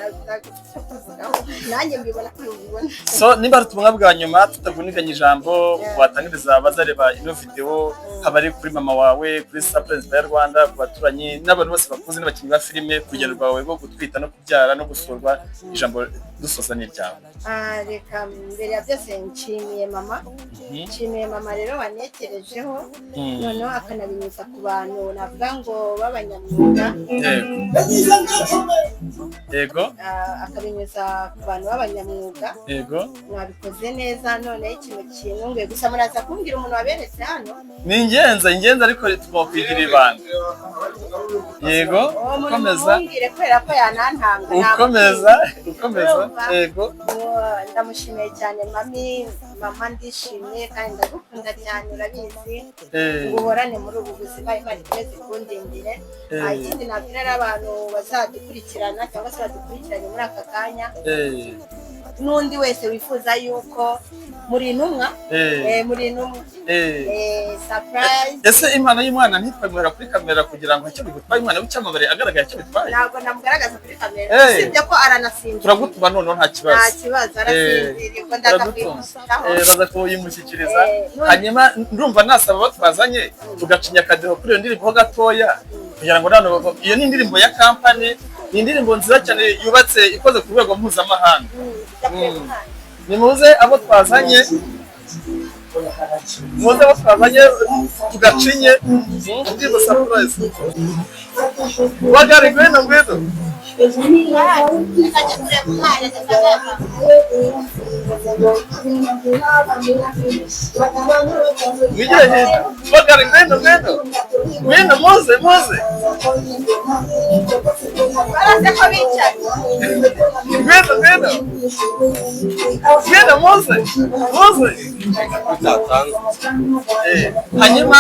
icyo kuvugaho, nanjye mbibona ko ubibona. So nimba hari ubutumwa bwa nyuma tutavuniganya ijambo watangiriza abazareba ino video, haba ari kuri mama wawe, kuri Surprise ya Rwanda, ku baturanyi n'abantu bose bakuze n'abakinnyi ba filime, ku rugendo rwawe rwo gutwita no kubyara no gusurwa, ijambo dusoza ni iryawe. Ah, reka mbere ya byose nshimiye mama. Nshimiye mama rero wanekerejeho, noneho akanabinyuza ku bantu navuga ngo b'abanyamwuga. Yego. Ah, akabinyuza ku bantu b'abanyamwuga. Mwabikoze neza. Noneho ikintu kintunguye gusa, muraza kumbwira umuntu waberetse hano. Ni ingenzi, ingenzi, ariko tugomba kuyigira ibanga. Yego. Uwo muntu Ukomeza. mumumbwire kubera ko yanantanga. Ukomeza, ukomeza. Urumva? Yego. Ndamushimiye cyane mami. Mama, ndishimye kandi ndagukunda cyane, urabizi. Ngo uhorane muri ubu buzima, Imana ikomeze ikundindire. Ah, ikindi nabwira rero abantu bazadukurikirana cyangwa se badukurikiranye muri aka kanya, n'undi wese wifuza yuko muri intumwa, muri intumwa, surprise. Ese impano y'umwana ntitwemerera kuri kamera kugira ngo icyo bigutwaye, umwana w'icyamamare agaragaye icyo bitwaye? Ntabwo namugaragaza kuri kamera, usibye ko aranasinziriye. Turagutuma noneho, nta kibazo. Nta kibazo, arasinziriye, ubwo ndaza Turagutuma. kuyimushyiraho. Baza kuyimushyikiriza. Hanyuma ndumva nasaba abo twazanye tugacinya akadeho kuri iyo ndirimbo ho gatoya, kugira ngo noneho iyo ni indirimbo ya kampani, ni indirimbo nziza cyane yubatse ikoze ku rwego mpuzamahanga. Ndakwiye umwana. Nimuze abo twazanye, muze abo twazanye tugacinye indirimbo surprise. Wagari, ngwino, ngwino. Reka njye kureba umwana ndazagaruka. Mwigire hino. Wagari, ngwino, ngwino, ngwino, muze, muze. Baraze ko bicaye. Ngwino, ngwino, ngwino, muze, muze. Hanyuma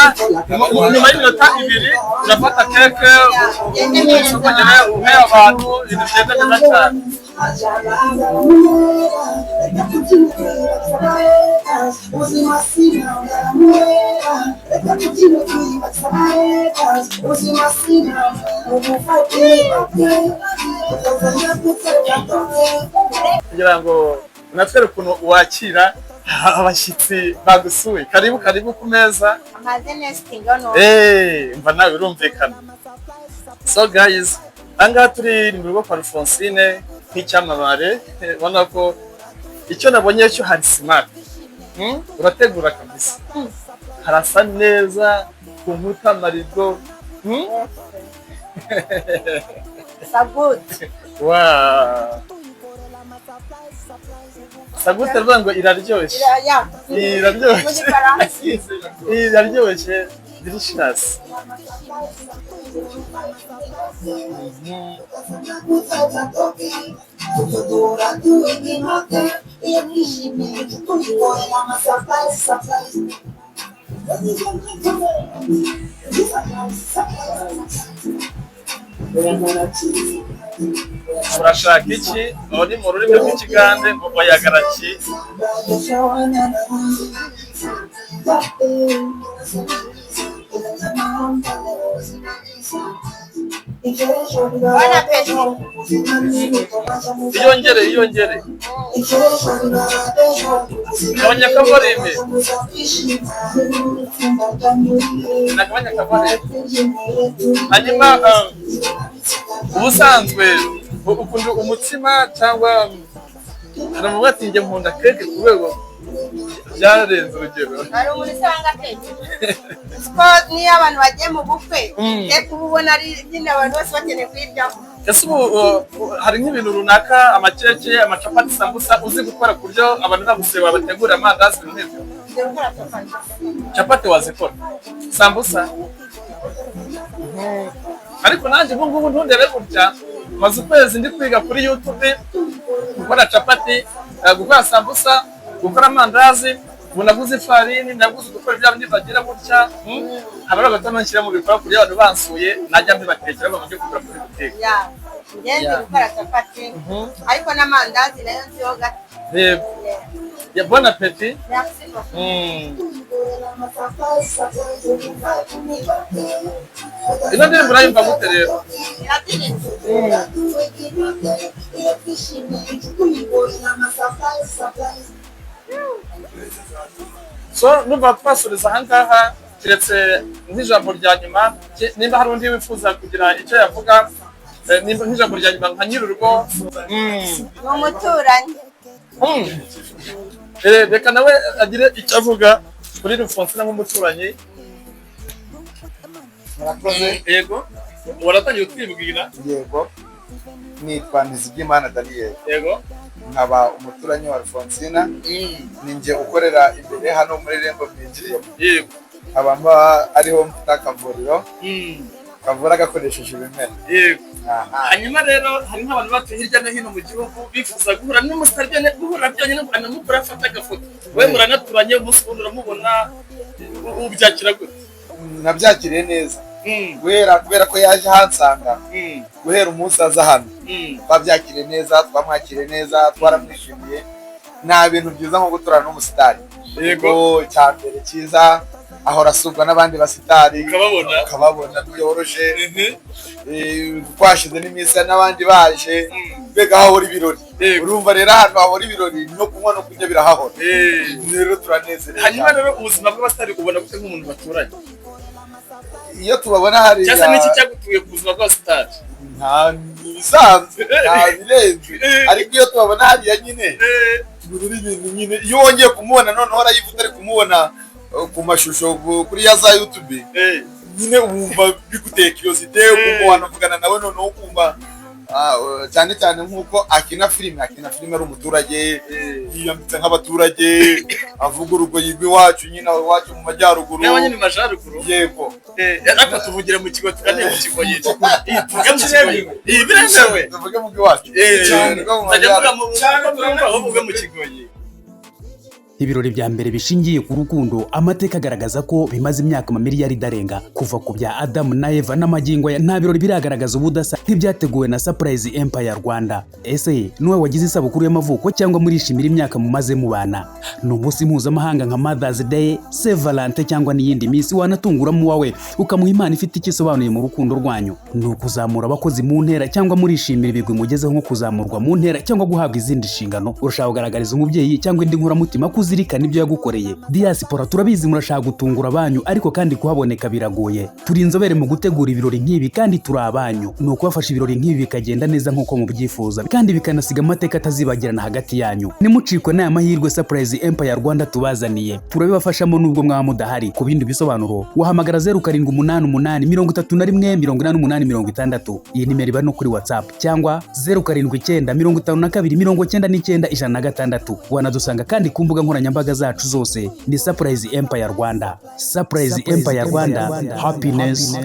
nyuma y'iminota 2 turafata keke kugira uhe abantu, ibintu bigenda neza cyane. Kugira ngo unatwereke ukuntu wakira abashyitsi bagusuye. Karibu, karibu ku meza. Amaze nesting hano. Mva nawe birumvikana. So guys, ahangaha turi ni mu rugo kwa Alphonsine nk'icyamamare. Ubona ko icyo nabonye cyo hari smart. Urategura kabisa. Harasa neza ku nkuta, amarido. Sagut. Wow. Sagute ruvuga ngo iraryoshye. Ya. Iraryoshye. Mu Gifaransa. Iraryoshye. Delicious. Urashaka iki? Aho ni mu rurimi rw'Ikigande ngo oyagara ki? Bon appétit. Iyongere, iyongere. Gabanya akavolume. Nagabanya akavolume. Hanyuma ubusanzwe ukunda umutsima cyangwa haravuga ati njye nkunda keke ku rwego byarenze urugero? Hari umuntu usanga keke ko niyo abantu bagiye mu bukwe, keke uba ubona ari nyine abantu bose bakeneye kuyiryaho. Ese ubu hari nk'ibintu runaka, amakeke, amacapati, sambusa, uzi gukora ku buryo abantu baguseba bategura amandazi, ibintu nk'ibyo? Nzi gukora capati. Capati wazikora, sambusa? Ariko nanjye ubu ngubu ntundebe gutya, maze ukwezi ndi kwiga kuri YouTube gukora capati, gukora sambusa, gukora amandazi. Ubu naguze ifarini, naguze udukora bya bindi bagira gutya, haba ari agatama nshyira mu bikorwa ku buryo abantu bansuye najya mbibatekera ngo bajye kugura kuri butike. Ya, njye nzi gukora capati, ariko n'amandazi nayo nziho gato. Yego. Ya, bon appétit. Merci beaucoup. Ino ndirimbo urayumva gute rero? Irabyinitse. So numva twasubiza ahangaha, keretse nk'ijambo rya nyuma, nimba hari undi wifuza kugira icyo yavuga, nimba nk'ijambo rya nyuma nka nyir'urugo. Ni umuturanyi. Reka nawe agire icyo avuga kuri Rufonsina nk'umuturanyi. Murakoze. Yego, waratangiye utwibwira. Yego, nitwa Nizigimana Daniel. Nkaba umuturanyi wa Alfonsina. Ni njye ukorera imbere hano muri irembo mwinjiriyemo. Nkaba mba ariho mfite akavuriro kavura gakoresheje ibimera. Aha. Hanyuma rero hari nk'abantu batuye hirya no hino mu gihugu bifuza guhura n'umusitari byonyine, guhura byonyine ngo anamukore afate agafoto. We muranaturanye, umunsi wundi uramubona, ubyakira gute? Nabyakiriye neza guhera kubera ko yaje ahansanga, guhera umunsi aza hano twabyakiriye neza, twamwakiriye neza, twaramwishimiye. Nta bintu byiza nko guturana n'umusitari. Kuko icya mbere cyiza, ahora asurwa n'abandi basitari. Ukababona. Ukababona byoroshe. Twashize n'iminsi n'abandi baje, mbega hahora ibirori. Urumva rero ahantu hahora ibirori, no kunywa no kurya birahahora. Rero turanezerewe Hanyuma cyane. rero ubuzima bw'abasitari ubona gute nk'umuntu baturanye? Iyo tubabona hariya Cyangwa se n'iki cyagutuye ku buzima bw'abasitari? Nta bisanzwe, nta birenze, ariko iyo tubabona hariya nyine tubura ibintu nyine. Iyo wongeye kumubona noneho arayivuga, ari kumubona ku mashusho kuri ya za YouTube nyine, wumva biguteye curiosité, ukumva wanavugana nawe noneho, ukumva cyane cyane nk'uko akina filime, akina filime ari umuturage, yiyambitse nk'abaturage, avuga urugoyi rw'iwacu nyine, aho iwacu mu majyaruguru. Niba nyine mu majyaruguru. Yego. Ariko tuvugire mu kigo, tuganire mu kigoyi. Tuvuge mu kigoyi. Biremewe. Tuvuge mu bw'iwacu. Cyane. Rwo mu Nzajya mvuga majyaruguru. mu aho uvuge mu kigoyi. Ibirori bya mbere bishingiye ku rukundo, amateka agaragaza ko bimaze imyaka amamiliyari idarenga, kuva ku bya Adamu na Eva n'amagingo aya nta birori biragaragaza ubudasa nk'ibyateguwe na Surprise Empire Rwanda. Ese niwe wagize isabukuru y'amavuko cyangwa murishimira imyaka mumaze mubana? Ni umunsi mpuzamahanga nka Mother's Day, Saint Valentin cyangwa n'iyindi minsi wanatunguramo uwawe ukamuha impano ifite icyo isobanuye mu rukundo rwanyu? Ni ukuzamura abakozi mu ntera cyangwa murishimira ibigwi mugezeho nko kuzamurwa mu ntera cyangwa guhabwa izindi nshingano? Urashaka kugaragariza umubyeyi cyangwa indi nkoramutima ko uzirikana ibyo yagukoreye? Diaspora turabizi, murashaka gutungura abanyu, ariko kandi kuhaboneka biragoye. Turi inzobere mu gutegura ibirori nk'ibi kandi turi abanyu. Ni ukubafasha ibirori nk'ibi bikagenda neza nk'uko mubyifuza, kandi bikanasiga amateka atazibagirana hagati yanyu. Nimucikwe n'aya mahirwe Surprise Empire Rwanda tubazaniye. Turabibafashamo nubwo mwaba mudahari. Ku bindi bisobanuro wahamagara 0788 31 88 60. Iyi nimero iba no kuri WhatsApp, cyangwa 0795 291 0106. Wanadusanga kandi ku mbuga nkoranyambaga zacu zose ni Surprise Empire Rwanda. Surprise Empire Rwanda, happiness.